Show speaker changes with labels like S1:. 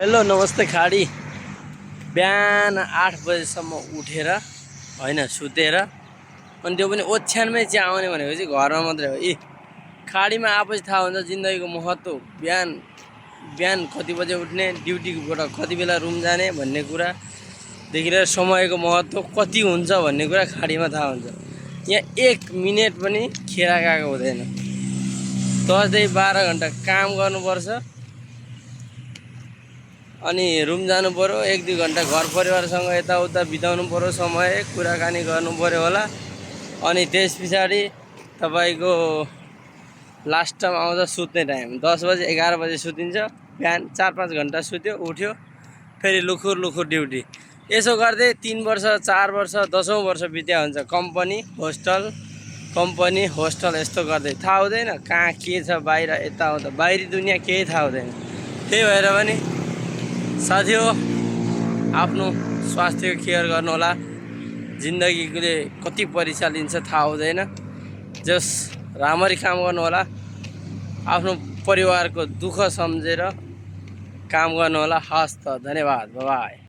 S1: Hello नमस्ते खाडी। बिहान 8 बजेसम्म उठेर होइन सुतेर अनि त्यो पनि ओछ्यानमै चाहिँ आउने भनेको चाहिँ घरमा मात्रै हो। खाडीमा आएपछि थाहा हुन्छ जिन्दगीको महत्त्व। बिहान बिहान कति बजे उठ्ने, ड्युटीबाट कति बेला रुम जाने भन्ने कुरादेखि लिएर समयको महत्त्व कति हुन्छ भन्ने कुरा खाडीमा थाहा हुन्छ। यहाँ 1 मिनेट पनि खेर गएको हुँदैन। 10 देखि 12 घन्टा काम गर्नुपर्छ अनि रुम जानु पर्यो। 1-2 घन्टा घर परिवारसँग यताउता बिताउनु पर्यो, समय कुराकानी गर्नु पर्यो होला। अनि त्यस पछाडि तपाईको लास्ट टाइम आउँछ सुत्ने टाइम। 10 बजे 11 बजे सुतिन्छ। बिहान 4-5 घन्टा सुत्यो, उठ्यो, फेरि लुखुर लुखुर ड्युटी। यसो गर्दै 3 वर्ष 4 वर्ष 10औं वर्ष बित्या हुन्छ। कम्पनी होस्टल यस्तो गर्दै थाहा हुँदैन कहाँ के छ बाहिर, यताउता बाहिरी दुनियाँ केही थाहा हुँदैन। त्यही भएर पनि साथी हो, आफ्नो स्वास्थ्यको केयर गर्नु होला। जिन्दगीले कति परीक्षा लिन्छ थाहा हुँदैन। जस राम्ररी काम गर्नु होला। आफ्नो परिवारको दुःख सम्झेर काम गर्नु होला। हस् त, धन्यवाद, बाइ बाइ।